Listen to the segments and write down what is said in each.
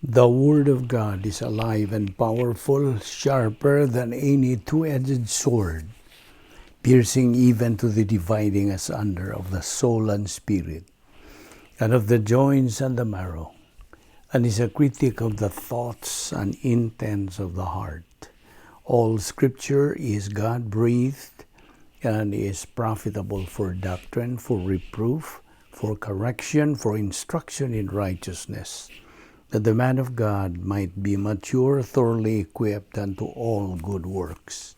The Word of God is alive and powerful, sharper than any two-edged sword, piercing even to the dividing asunder of the soul and spirit, and of the joints and the marrow, and is a critic of the thoughts and intents of the heart. All Scripture is God-breathed and is profitable for doctrine, for reproof, for correction, for instruction in righteousness, that the man of God might be mature, thoroughly equipped unto all good works.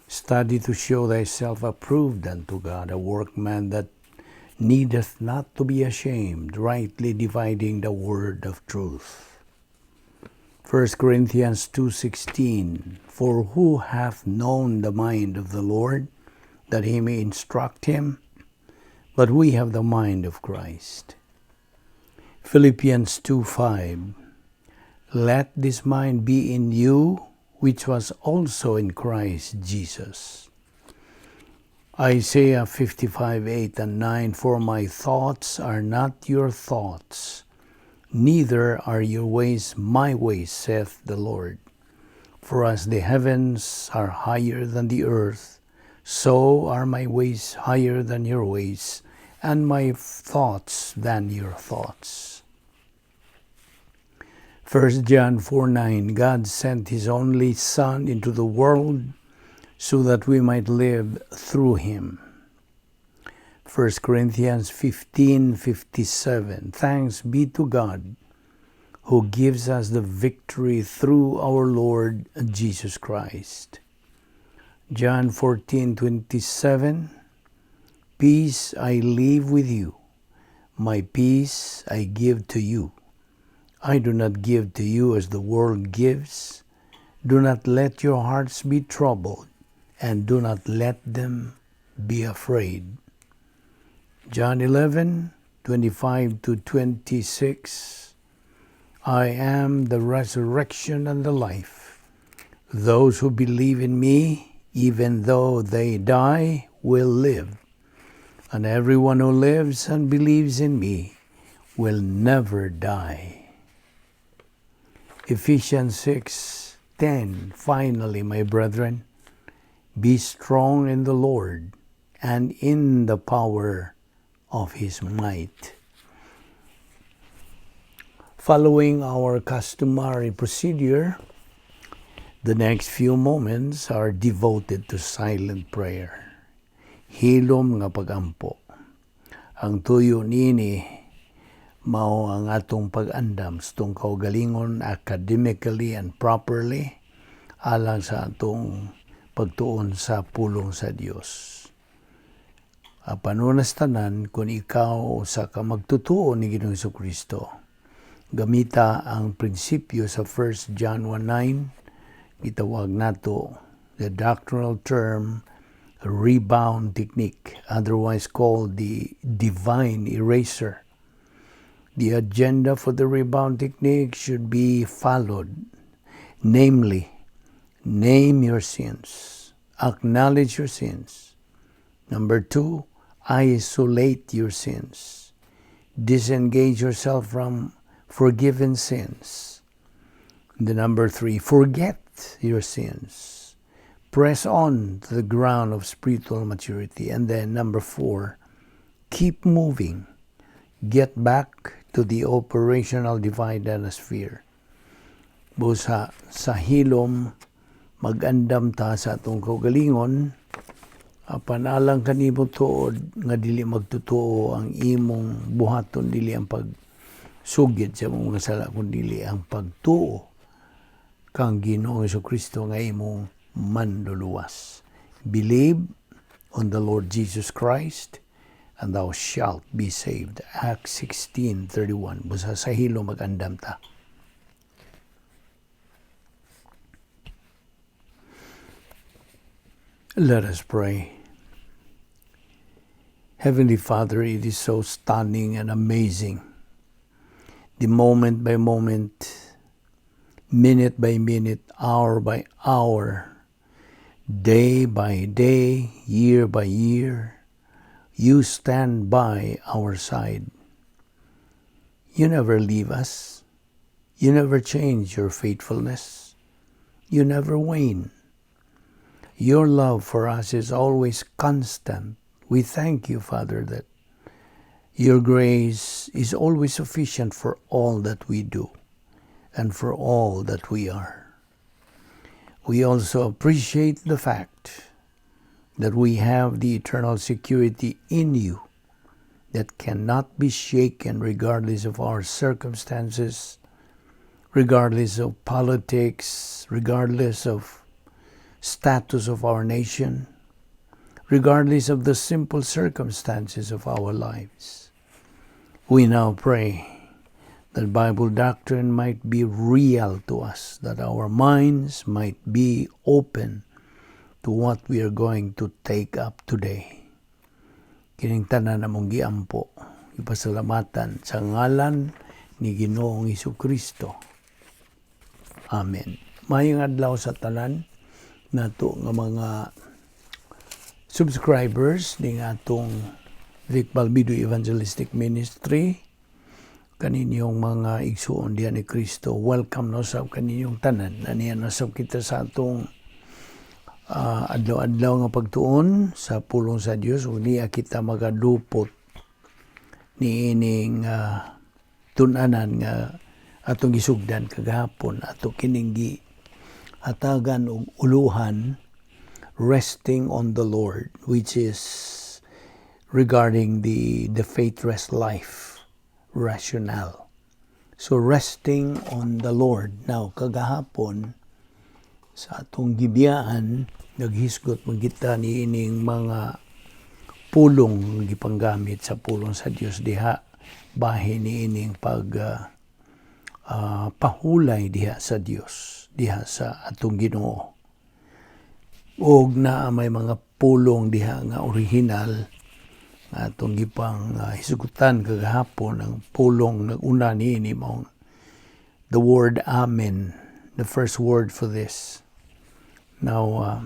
Study to show thyself approved unto God, a workman that needeth not to be ashamed, rightly dividing the word of truth. 1 Corinthians 2:16. For who hath known the mind of the Lord, that he may instruct him? But we have the mind of Christ. Philippians 2:5. Let this mind be in you, which was also in Christ Jesus. Isaiah 55:8 and 9. For my thoughts are not your thoughts, neither are your ways my ways, saith the Lord. For as the heavens are higher than the earth, so are my ways higher than your ways, and my thoughts than your thoughts. 1 John 4:9. God sent his only Son into the world so that we might live through him. 1 Corinthians 15:57. Thanks be to God who gives us the victory through our Lord Jesus Christ. John 14:27. Peace I leave with you, my peace I give to you. I do not give to you as the world gives. Do not let your hearts be troubled, and do not let them be afraid. John 11:25 to 26. I am the resurrection and the life. Those who believe in me, even though they die, will live. And everyone who lives and believes in me will never die. Ephesians 6:10. Finally, my brethren, be strong in the Lord and in the power of his might. Following our customary procedure, the next few moments are devoted to silent prayer. Hilom nga pagampo. Ang tuyo niini mao ang atong pag-andam sa atong kaugalingon academically and properly alang sa atong pagtuon sa pulong sa Dios. Apan una sa tanan, kung ikaw usa ka magtutuo ni Ginoong Kristo, gamita ang prinsipyo sa 1 John 1:9, gitawag nato the doctrinal term rebound technique, otherwise called the divine eraser. The agenda for the rebound technique should be followed, namely, name your sins, acknowledge your sins. Number two, isolate your sins. Disengage yourself from forgiven sins. The number three, forget your sins. Press on to the ground of spiritual maturity. And then number four, keep moving. Get back to the operational divine sphere. Busa sa hilom mag-andam ta sa atong kaugalingon, apan alang kanimo tuod nga dili magtotoo ang imong buhaton, dili ang pagsugid sa imong mga sala kun dili ang pagtuo kang Ginoong Kristo nga imong manluluwas. Believe on the Lord Jesus Christ and thou shalt be saved. Acts 16:31. Busa sa hilom mag-andam ta. Let us pray. Heavenly Father, it is so stunning and amazing. The moment by moment, minute by minute, hour by hour, day by day, year by year, you stand by our side. You never leave us. You never change your faithfulness. You never wane. Your love for us is always constant. We thank you, Father, that your grace is always sufficient for all that we do and for all that we are. We also appreciate the fact that we have the eternal security in you that cannot be shaken regardless of our circumstances, regardless of politics, regardless of status of our nation, regardless of the simple circumstances of our lives. We now pray that Bible doctrine might be real to us, that our minds might be open to what we are going to take up today. Kining tanan among giampo, ipasalamatan sa ngalan ni Ginoong Kristo. Amen. Maayong adlaw sa tanan nato nga mga subscribers ning atong Vic Balbido Evangelistic Ministry, kaninyong mga igsuon diha ni Kristo. Welcome no sa kaninyong tanan. Aniya na sab kita sa atong adlaw-adlaw nga pagtuon sa pulong sa Dios ug niya kita magadupot niining tun-anan nga atong gisugdan kagahapon. Ato kining gi hatagan og uluhan "Resting on the Lord," which is regarding the faith rest life rationale. So resting on the Lord. Now, kagahapon sa atong gibiyaan, naghisgot man kita niining mga pulong gipanggamit sa pulong sa Dios diha bahin niining pag pahulay diha sa Dios, diha sa atong Ginoo, ug naa may mga pulong diha nga original nga atong gipang hisgutan kagahapon. Ang pulong nag-una niini mao the word "amen," the first word for this. Now,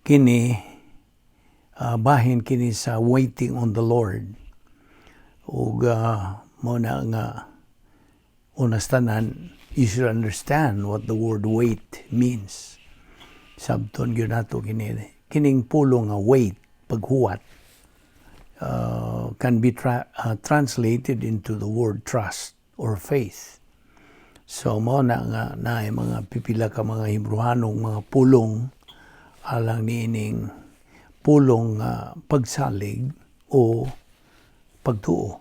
kini bahin kini sa waiting on the Lord ug mo na nga una sa tanan, you should understand what the word "wait" means. Sabton gyud nato kini. Kining pulong nga "wait," paghuwat, can be translated into the word "trust" or "faith." So mao na nga naay mga pipila ka mga Hebreohanong mga pulong alang niining pulong nga pagsalig o pagtuo.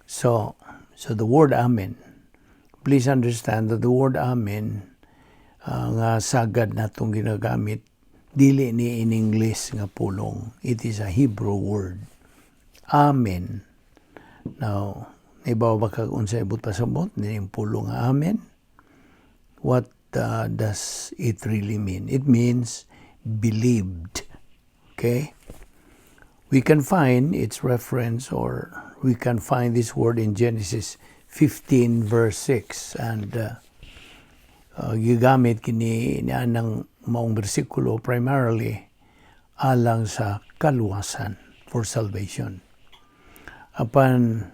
So the word "amen." Please understand that the word "amen" nga sagad natong ginagamit, dili ni in English nga pulong. It is a Hebrew word. Amen. Now, naibaw ba kag unsay buot pasabot nining pulong nga "amen"? What does it really mean? It means "believed." Okay? We can find its reference, or we can find this word in Genesis 15 verse 6, and gigamit kini nianang maong bersikulo primarily alang sa kaluwasan, for salvation. Apan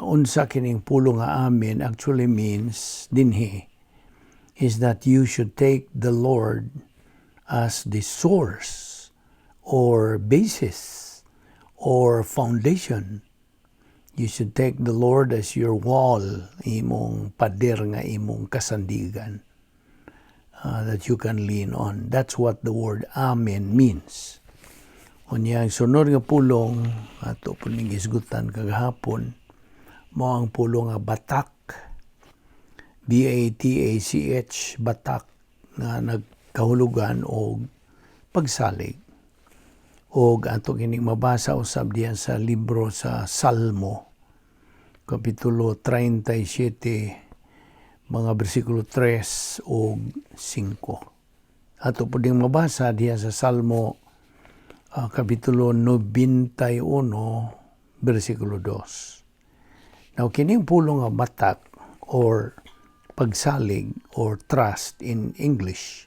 unsa kining pulong nga "amen" actually means dinhi is that you should take the Lord as the source or basis or foundation. You should take the Lord as your wall, imong pader nga imong kasandigan that you can lean on. That's what the word "amen" means. Unya, ang sunod nga pulong ato po ning gisgutan kagahapon mao ang pulong nga "batak." B-A-T-A-C-H, batak, nga nagkahulugan og pagsalig. Og ato kining mabasa usab diyan sa libro sa Salmo, kapitulo 37, mga bersikulo 3 ug 5. Ato po ding mabasa diyan sa Salmo kapitulo 91 bersikulo 2. Now, kining pulong nga "batak" or pagsalig or "trust" in English,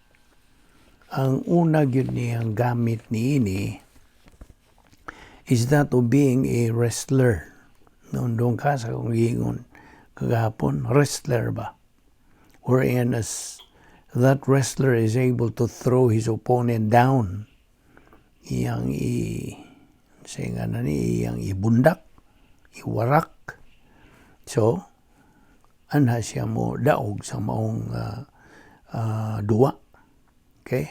ang una gyud niyang gamit niini is that of being a wrestler. Noon ka sa kong giingon, kagahapon, wrestler ba? Wherein as that wrestler is able to throw his opponent down, iyang i sa nga na ni iyang ibundak, iwarak. So, anha siya mo daog sa maong duwa. Okay?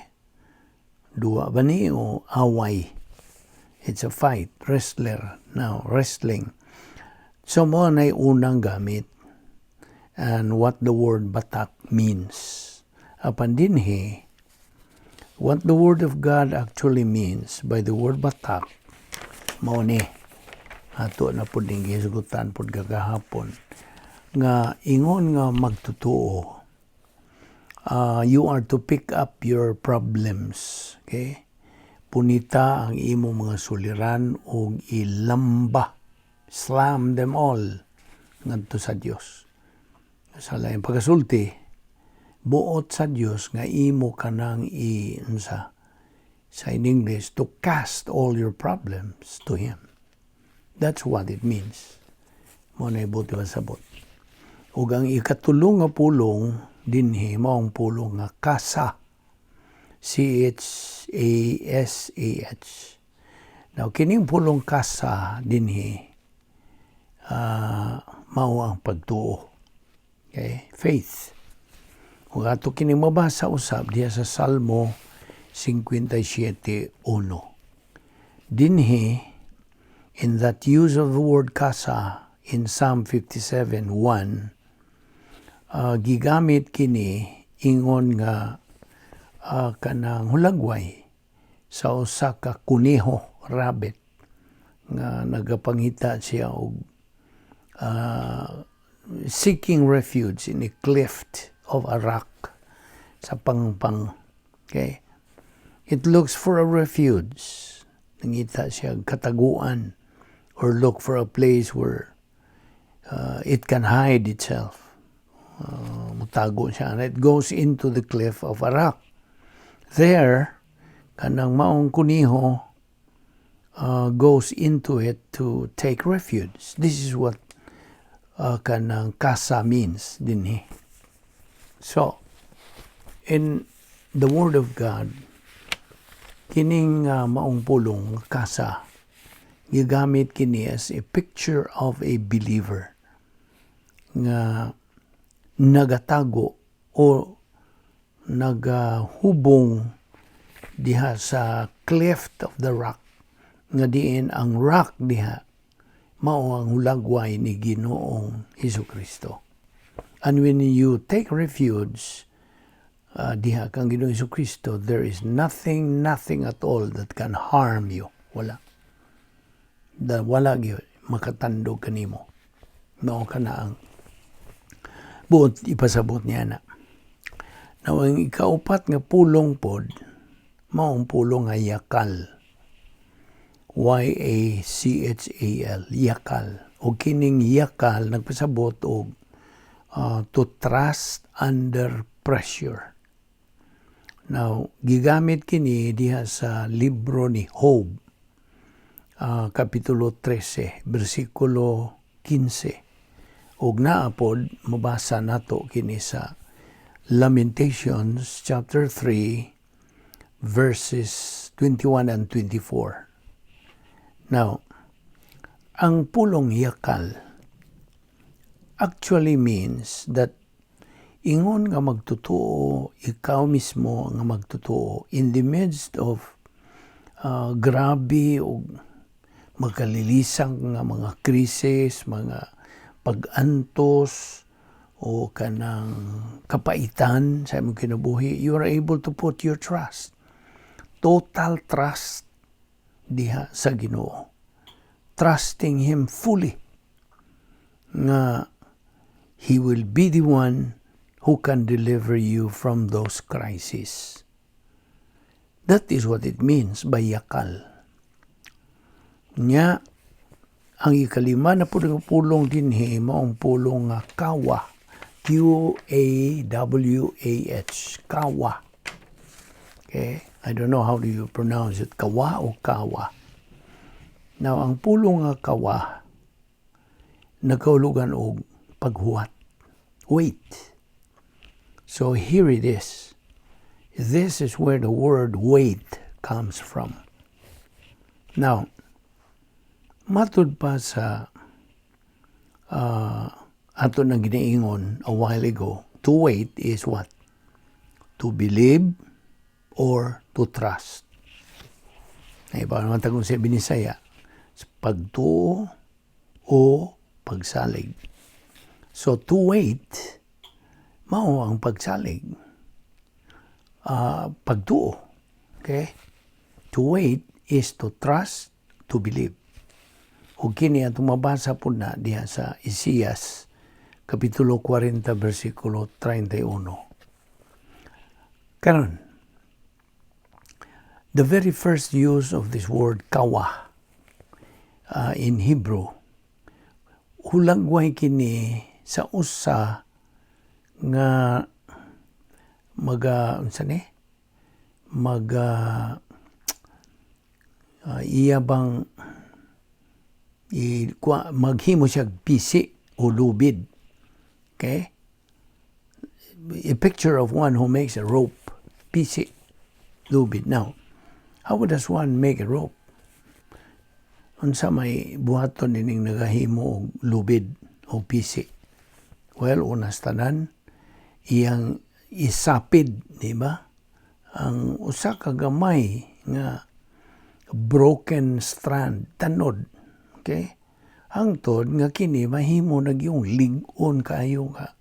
Duwa ba ni o away? It's a fight. Wrestler. Now, wrestling. So, mao na unang gamit and what the word "batak" means. Apan dinhi, what the word of God actually means by the word "batak", mao ni ato na pud ning gihisgutan pud kagahapon nga ingon nga magtotoo, you are to pick up your problems, okay? Punita ang imong mga suliran ug ilamba, slam them all ngadto sa Dios. Sa laing pagasulti, buot sa Dios nga imo kanang i unsa sa in English, to cast all your problems to Him. That's what it means. Mao na buot pasabot. Ug ang ikatulong nga pulong dinhi mao ang pulong nga "chasah". C H A S A H. Now, kining pulong "chasah" dinhi mao ang pagtuo. Okay? Faith. Ug ato kini mabasa usab diha sa Salmo 57:1. Dinhi, in that use of the word "chasah" in Psalm 57:1, gigamit kini ingon nga kanang hulagway sa usa ka kuneho, rabbit, nga nagapangita siya og seeking refuge in a cleft of a rock, sa pangpang. Okay? It looks for a refuge. Nangita siya kataguan or look for a place where it can hide itself. Mutago siya. And it goes into the cliff of a rock. There, kanang maong kuniho goes into it to take refuge. This is what kanang "chasah" means dinhi. So, in the Word of God, kining maong pulong "chasah", gigamit kini as a picture of a believer nga nagatago o nagahubong diha sa cleft of the rock, nga diin ang rock diha mao ang hulagway ni Ginoong Hesus Kristo. And when you take refuge diha kang Ginoong Hesus Kristo, there is nothing, nothing at all that can harm you. Wala. Da, wala gyud makatandog kanimo. Mao kana ang buot ipasabot niya na. Now, ang ikaupat nga pulong pod, mao ang pulong nga "yakal". Y-A-C-H-A-L, yakal. O kining "yakal", nagpasabot og to trust under pressure. Now, gigamit kini diha sa libro ni Job, Kapitulo 13, versikulo 15. Ug naa pod mabasa nato kini sa Lamentations chapter 3 verses 21 and 24. Now, ang pulong "yakal" actually means that ingon nga magtotoo, ikaw mismo nga magtotoo in the midst of grabe o magkalilisang nga mga krisis, mga pag-antos o kanang kapaitan sa imong kinabuhi, you are able to put your trust, total trust diha sa Ginoo. Trusting Him fully nga He will be the one who can deliver you from those crises. That is what it means by "yakal". Nya, ang ikalima na pud nga pulong dinhi maong pulong nga "qawah". Qawah. Qawah. Okay? I don't know how do you pronounce it. Kawa o kawa. Now, ang pulong nga "qawah" nagkaulugan og Paghuwat. Wait. So here it is. This is where the word "wait" comes from. Now, matud pa sa ato nang giniingon a while ago, to wait is what? To believe or to trust. Ay, pa naman tagong sa Binisaya, pagtuo o pagsalig. So to wait, mao ang pagsalig. Pagtuo. Okay? To wait is to trust, to believe. O kini atong mabasa po na diha sa Isaias Kapitulo 40, versikulo 31. Karon, the very first use of this word "kawa" in Hebrew, hulagway kini sa usa nga maga unsa ni maga iya bang i, kwa, maghimo siya pisi o lubid. Okay? A picture of one who makes a rope, pisi, lubid. Now, how does one make a rope? Unsa may buhaton nining nagahimo og lubid o pisi? Well, una sa tanan, iyang isapid, di ba? Ang usa ka gamay nga broken strand, tanod. Okay? Hangtod nga kini mahimo na yung lig-on kaayo nga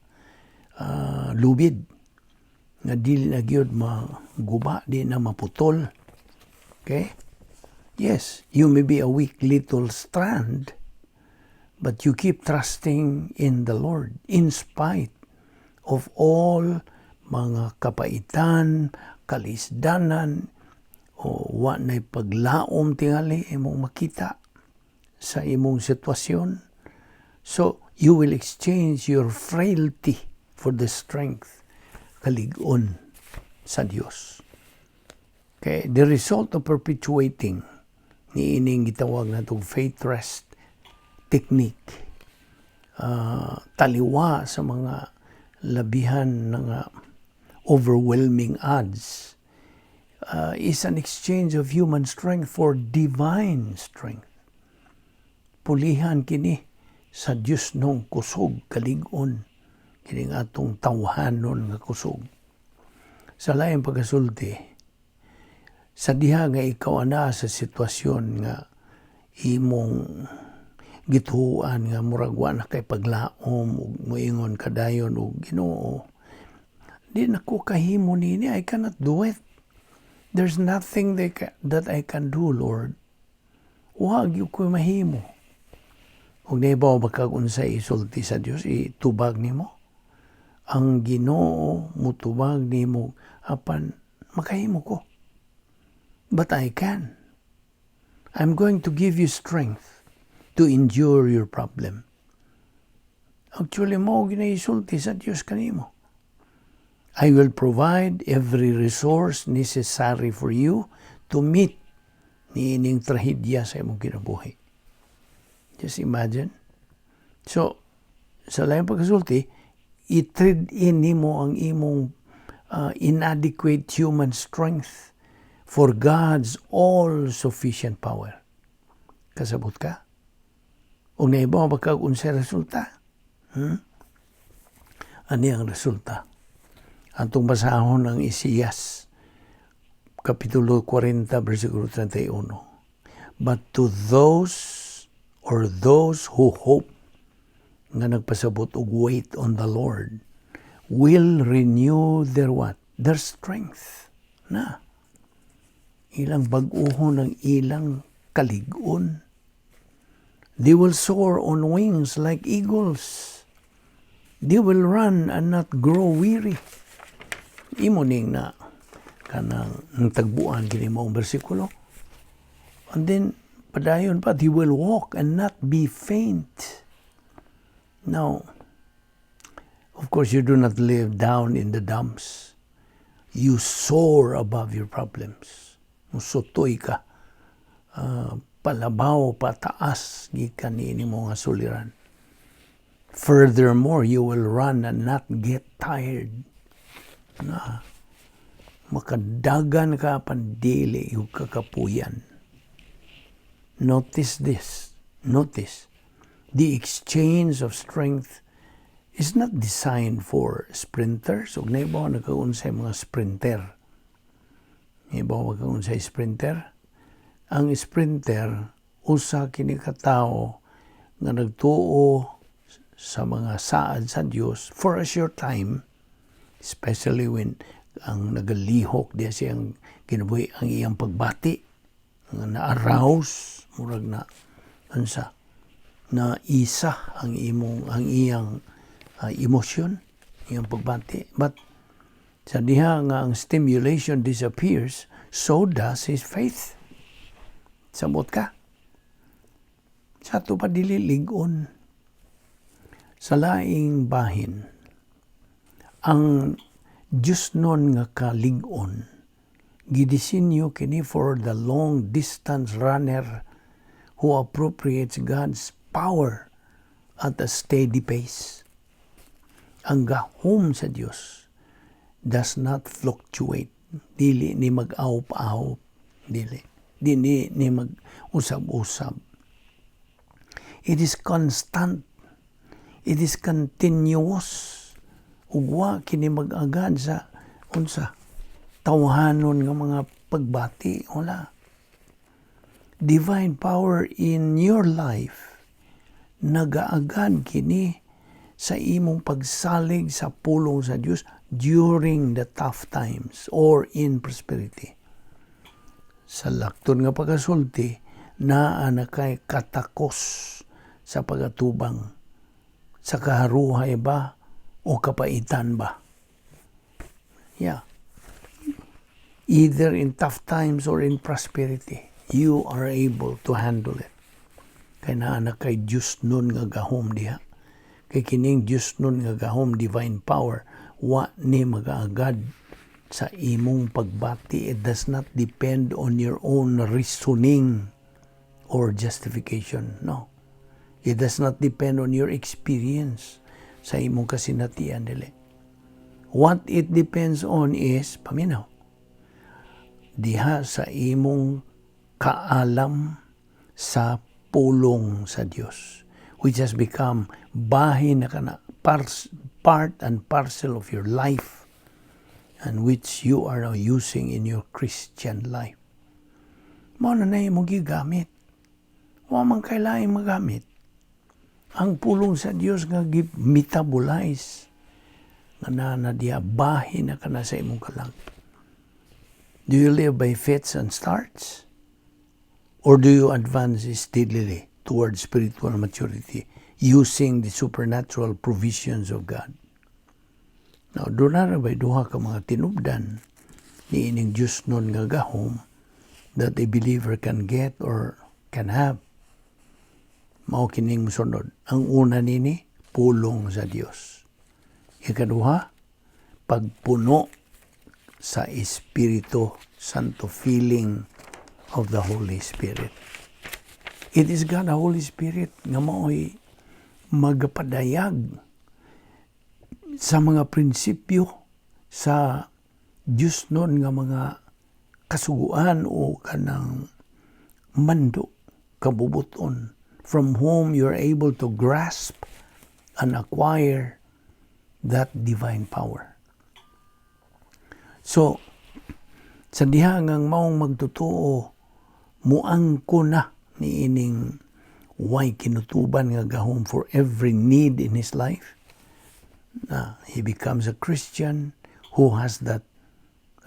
lubid nga dili na gyud maguba, di na maputol. Okay? Yes, you may be a weak little strand, but you keep trusting in the Lord in spite of all mga kapaitan, kalisdanan, o wa na'y paglaom tingali imong makita sa imong sitwasyon. So, you will exchange your frailty for the strength, kalig-on sa Dios. Okay, the result of perpetuating ni ining gitawag natong faith rest technique, taliwa sa mga labihan nga overwhelming odds, is an exchange of human strength for divine strength. Pulihan kini sa Dios nung kusog, kalig-on kining atong tawhanon nga kusog. Sa laing pagkasulti, sa diha nga ikaw ana sa sitwasyon nga imong gituohan nga murag wa na kay paglaom ug moingon ka dayon og, "Ginoo, di na ko kahimo nini. I cannot do it. There's nothing that I can do, Lord. Wa gyud ko mahimo." Ug nahibaw ba kag unsay isulti sa Dios, itubag nimo? Ang Ginoo mutubag nimo, "Apan makahimo ko. But I can. I'm going to give you strength to endure your problem." Actually, mao ginaisulti sa Dios kanimo. "I will provide every resource necessary for you to meet niining trahedya sa imong kinabuhi." Just imagine. So, sa laing pagkasulti, i-trade in nimo ang imong inadequate human strength for God's all-sufficient power. Kasabot ka? O naibaw ba kag unsay resulta? Hmm? Ani ang resulta? Atong basahon ang Isaias, Kapitulo 40, versikulo 31. But to those or those who hope, nga nagpasabot og wait on the Lord, will renew their what? Their strength. Na. Ilang bag-ohon ang ilang kalig-on. They will soar on wings like eagles. They will run and not grow weary. Imo ning na kanang ang tagbuan kini maong bersikulo. And then padayon pa, they will walk and not be faint. Now, of course, you do not live down in the dumps. You soar above your problems. Musutoy ka. Palabaw, pataas, gikan niini mo nga suliran. Furthermore, you will run and not get tired. Na, makadagan ka apan dili gyud ka kapuyan. Notice this. Notice. The exchange of strength is not designed for sprinters. Ug naibaw na ka unsay mga sprinter. Naibaw ka unsay sprinter? Ang sprinter, usa kini ka tawo nga nagtuo sa mga saad sa Dios for a short time, especially when ang nagalihok diya siyang kinabuhi, ang iyang pagbati nga na-arouse, murag na unsa na isa ang imong ang iyang emosyon, iyang pagbati. But sa diha nga ang stimulation disappears, so does his faith. Samot ka sa ato pa, dili lig-on. Sa laing bahin, ang Diyosnon nga kalig-on, gidisenyo kini for the long distance runner who appropriates God's power at a steady pace. Ang gahom sa Dios does not fluctuate. Dili ni mag-awp-awp. Dili. Dili ni mag-usab-usab. It is constant. It is continuous. Ug wa kini mag-agad sa unsa tawhanon nga mga pagbati, wala. Divine power in your life, nagaagad kini sa imong pagsalig sa pulong sa Dios during the tough times or in prosperity. Sa lakton nga pagkasulti, naa na kay katakos sa pagatubang sa kaharuhay ba o kapaitan ba. Yeah. Either in tough times or in prosperity, you are able to handle it. Kay naa na kay Diyosnon nga gahom diha. Kay kining Diyosnon nga gahom, divine power, wa ni magaagad sa imong pagbati. It does not depend on your own reasoning or justification. No. It does not depend on your experience sa imong kasinatian, dili. What it depends on is, paminaw, diha sa imong kaalam sa pulong sa Dios, which has become bahin na kana, part and parcel of your life and which you are now using in your Christian life. Mao na na imong gigamit. Wa man kay laing magamit. Ang pulong sa Dios nga gi-metabolize nga na diya, bahin na kana sa imong kalag. Do you live by fits and starts? Or do you advance steadily towards spiritual maturity using the supernatural provisions of God? Now, duna ra bay duha ka mga tinubdan ni ining Diyosnon nga gahom that a believer can get or can have. Mao kining mosunod. Ang una nini, pulong sa Dios. Ikaduha, pagpuno sa Espiritu Santo, filling of the Holy Spirit. It is God the Holy Spirit nga mao'y magapadayag sa mga prinsipyo sa Diyosnon nga mga kasuguan o kanang mando, kabubuton, from whom you're able to grasp and acquire that divine power. So, sa diha nga maong magtotoo, muangko na ni ining way kinutuban nga gahom for every need in his life. Na he becomes a Christian who has that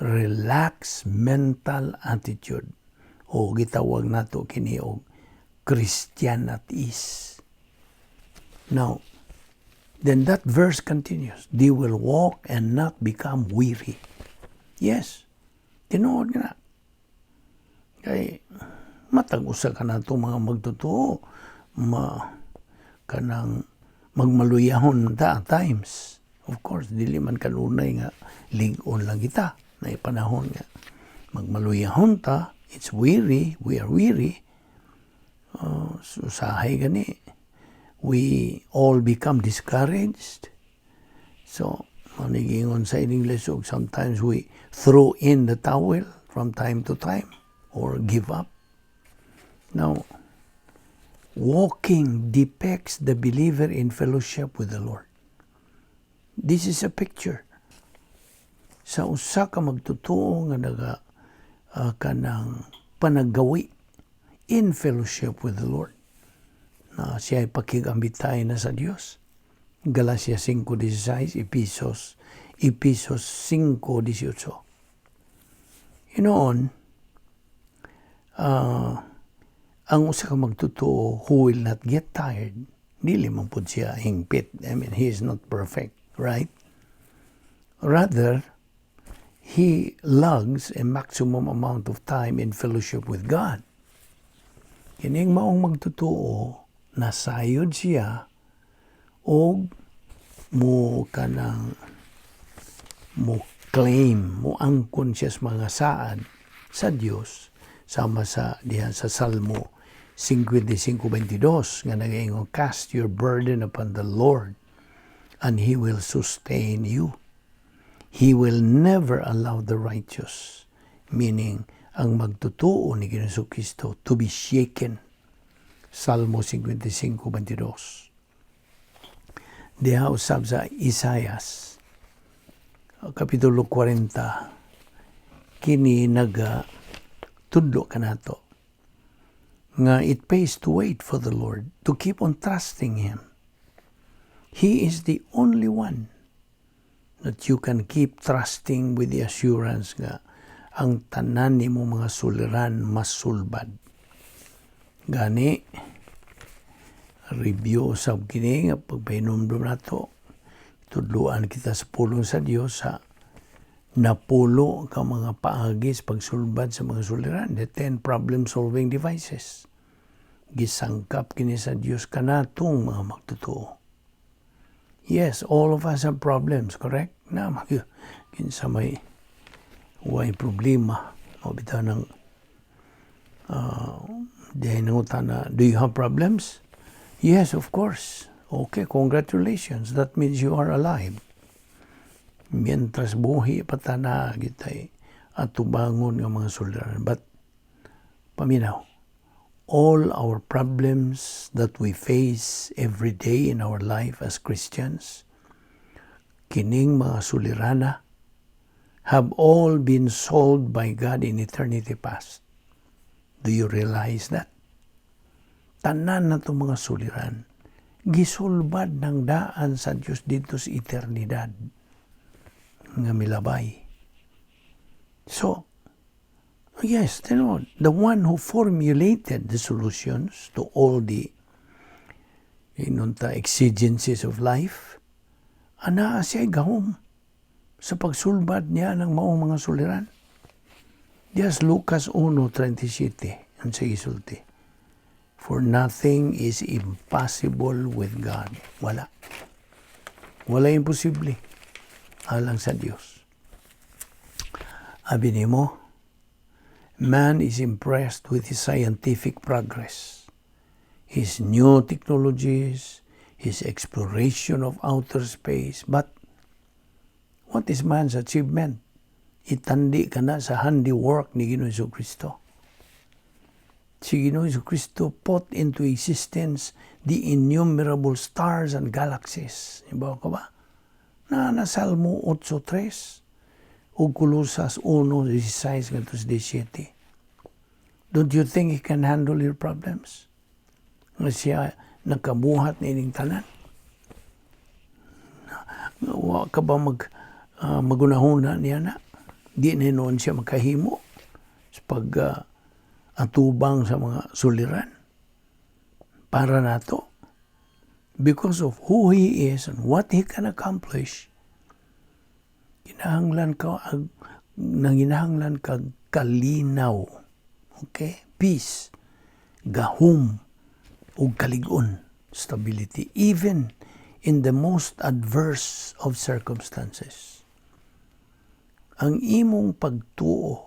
relaxed mental attitude o gitawag nato kini og Christian at ease. Now, then that verse continues, "They will walk and not become weary." Yes, tinuod nga. Kay matag usa ka nato mga magtotoo, ma kanang magmaluyahon ta at times. Of course, dili man kanunay nga lig-on lang kita. Naay panahon nga magmaluyahon ta, it's weary, we are weary. So, usahay gani. We all become discouraged. So, manigingon sa English, sometimes we throw in the towel from time to time or give up. Now, walking depicts the believer in fellowship with the Lord. This is a picture sa usa ka magtotoo nga naga kanang panaggawi in fellowship with the Lord na siya ay pakigambitay na sa Dios. Galacia 5.16, Epesos 5.18. Hinoon, ang usa ka magtotoo who will not get tired, dili man pud siya hingpit. I mean, he is not perfect, right? Rather, he logs a maximum amount of time in fellowship with God. Kining maong magtotoo, nasayod siya og mo kanang mo claim, mo angkon siya sa mga saad sa Dios, sama sa diha sa Salmo 55:22 nga nagaingon, "Cast your burden upon the Lord and He will sustain you. He will never allow the righteous," meaning ang magtotoo ni Ginoong Kristo, "to be shaken." Salmo 55:22. Diha usab sa Isaias Kapitulo 40, kini naga tudlo kanato nga it pays to wait for the Lord, to keep on trusting Him. He is the only one that you can keep trusting with the assurance nga ang tanan nimo mga suliran masulbad. Gani, review usab kini nga pagpahinumdum nato, tudluan kita sa pulong sa Dios sa 10 ka mga paagi sa pagsulbad sa mga suliran, the 10 problem-solving devices. Gisangkap kini sa Dios kanatong mga magtotoo. Yes, all of us have problems, correct? Na, kinsa may way problema? O bitaw ng dihay nangutana, "Do you have problems?" "Yes, of course." "Okay, congratulations. That means you are alive." Mientras buhi pa ta, naa kitay atubangon nga mga suliran. But, paminaw, all our problems that we face every day in our life as Christians, kining mga sulirana, have all been solved by God in eternity past. Do you realize that? Tanan na itong mga suliran, gisulbad ng daan sa Diyos dito sa eternidad nga milabay. So, yes, the one who formulated the solutions to all the inunta exigencies of life, anaa siya gahom sa pagsulbad niya ng maong mga suliran. Yes, Lucas 1.37, ang sa isulti. "For nothing is impossible with God." Wala. Wala imposible alang sa Dios. Abi nimo, man is impressed with his scientific progress, his new technologies, his exploration of outer space. But what is man's achievement? Itandi ka na sa handiwork ni Ginoong Kristo. Si Ginoong Kristo put into existence the innumerable stars and galaxies. Iba ka ba? Na Salmo 8.3 ug Kolosas 1.16 ngadto sa 17. Don't you think He can handle your problems? Nga siya nakabuhat niining tanan. Wa ka ba magunahuna niya na? Di na noon siya makahimo sa pag atubang sa mga suliran para nato, because of who He is and what He can accomplish. Kinahanglan ka ag nanginahanglan kag kalinaw, okay, peace, gahom ug kalig-on, stability, even in the most adverse of circumstances. Ang imong pagtuo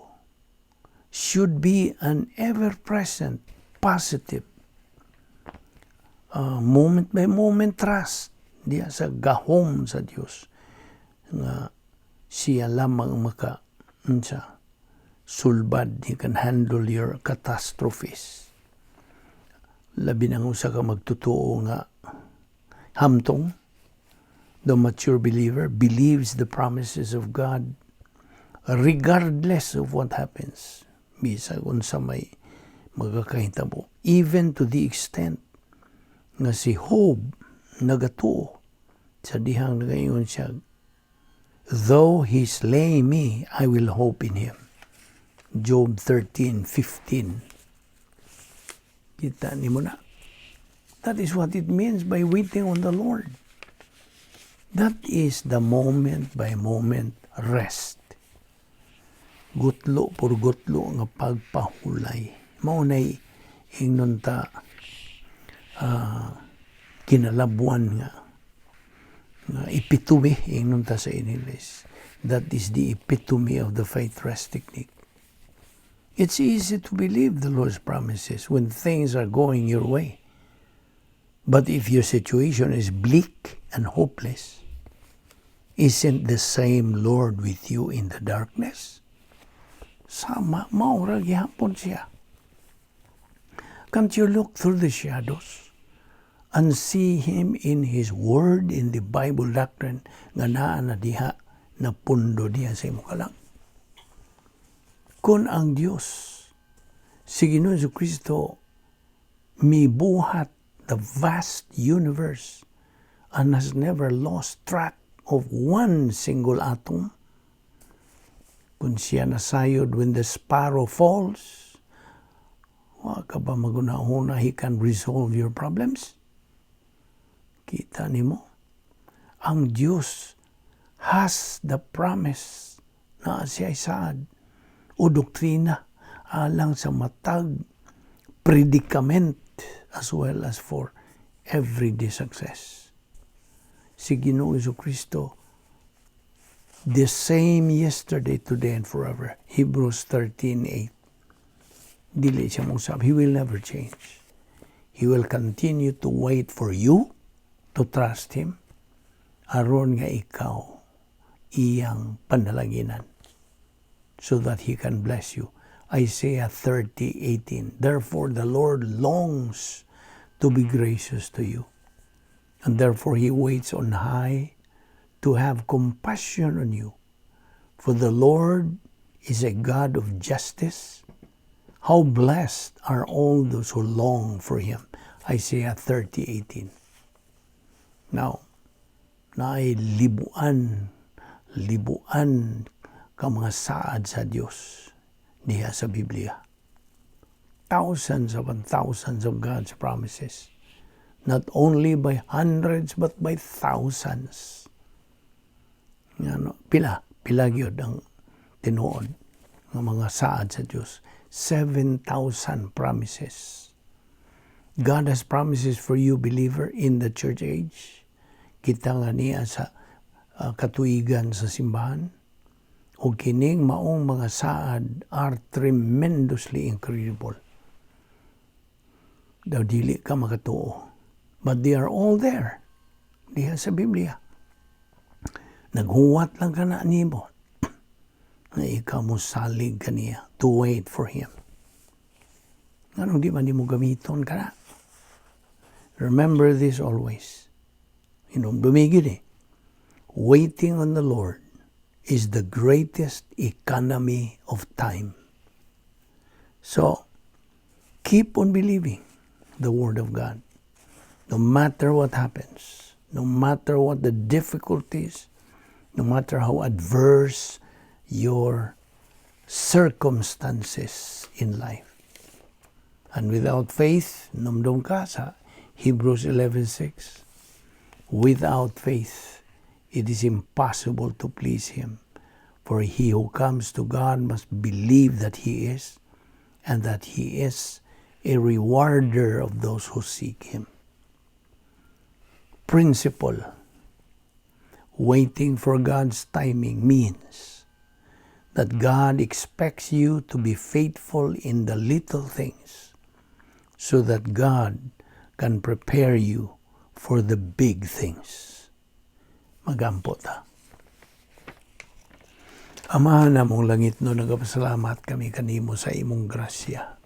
should be an ever-present positive. Moment by moment trust diya sa gahom sa Dios nga siya lamang maka unsa sulbad. He can handle your catastrophes. Labi nang usa ka magtotoo nga hamtong, the mature believer believes the promises of God regardless of what happens, bisag unsa may magakahitabo, even to the extent nga si Job nagatuo sa dihang nagaingon siya, "Though he slay me, I will hope in him." Job 13:15. Kita nimo na. That is what it means by waiting on the Lord. That is the moment by moment rest. Gutlo por gutlo nga pagpahulay. Mao nay ingnon ta kinalabwan nga epitome ingnon ta sa English. That is the epitome of the faith rest technique. It's easy to believe the Lord's promises when things are going your way. But if your situation is bleak and hopeless, isn't the same Lord with you in the darkness? Sama, mao ra gihapon siya. Can't you look through the shadows and see Him in His Word, in the Bible doctrine nga naa na diha, na pundo diha sa imong kalag? Kung ang Dios, si Ginoong Kristo, mibuhat the vast universe and has never lost track of one single atom, kung siya nasayod when the sparrow falls, wa ka ba maghuna-huna He can resolve your problems? Kita nimo, ang Diyos has the promise na siya saad o doktrina alang sa matag predicament as well as for everyday success. Si Ginoong Kristo, the same yesterday, today, and forever. Hebrews 13:8. Dili siya mosab. He will never change. He will continue to wait for you to trust Him aron nga ikaw iyang panalaginan so that He can bless you. Isaiah 30:18. Therefore the Lord longs to be gracious to you, and therefore He waits on high to have compassion on you. For the Lord is a God of justice. How blessed are all those who long for Him. Isaiah 30:18. Now, naay libuan, libuan ka mga saad sa Dios diha sa Biblia. Thousands upon thousands of God's promises. Not only by hundreds but by thousands. Ngano, pila, pila gyud ang tinuod nga mga saad sa Dios. 7,000 promises. God has promises for you, believer, in the church age. Kita nga niya sa katuigan sa simbahan. O kining maong mga saad are tremendously incredible. Daw dili ka makatuo. But they are all there diha sa Biblia. Naghuwat lang ka na nimo na ikaw mo salig kaniya, to wait for Him. Nganong di man nimo gamiton ka na? Remember this always. Hinumdumi gyud eh. Waiting on the Lord is the greatest economy of time. So, keep on believing the Word of God. No matter what happens, no matter what the difficulties, no matter how adverse your circumstances in life. And without faith, numdum ka sa Hebrews 11:6, without faith, it is impossible to please Him. For he who comes to God must believe that He is, and that He is a rewarder of those who seek Him. Principle: waiting for God's timing means that God expects you to be faithful in the little things so that God can prepare you for the big things. Magampo ta. Amahan namong langitnon, nagapasalamat kami kanimo sa imong grasya.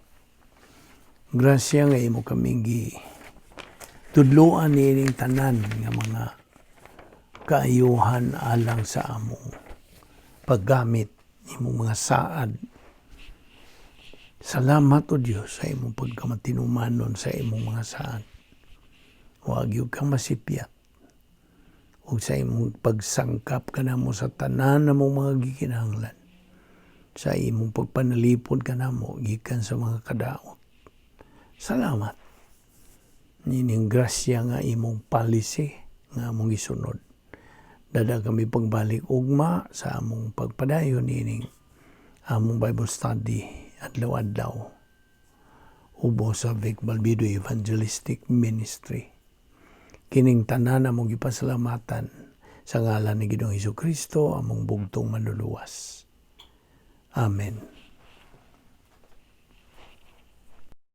Grasya nga imo kaming gi tudloan niining tanan nga mga kaayuhan alang sa among paggamit imong mga saad. Salamat, O Dios, sa imong pagkamatinumanon sa imong mga saad. Wa gyud ka masipyat. Ug sa imong pagsangkap kanamo sa tanan namong mga gikinahanglan. Sa imong pagpanalipod kanamo gikan sa mga kadaot. Salamat. Nining grasya nga imong policy nga among gisunod. Dad-a kami pagbalik ugma sa among pagpadayon nining among Bible study adlaw-adlaw ubos sa Vic Balbido Evangelistic Ministry. Kining tanan among gipasalamatan sa ngalan ni Ginoong Hesus Kristo, among bugtong Manluluwas. Amen.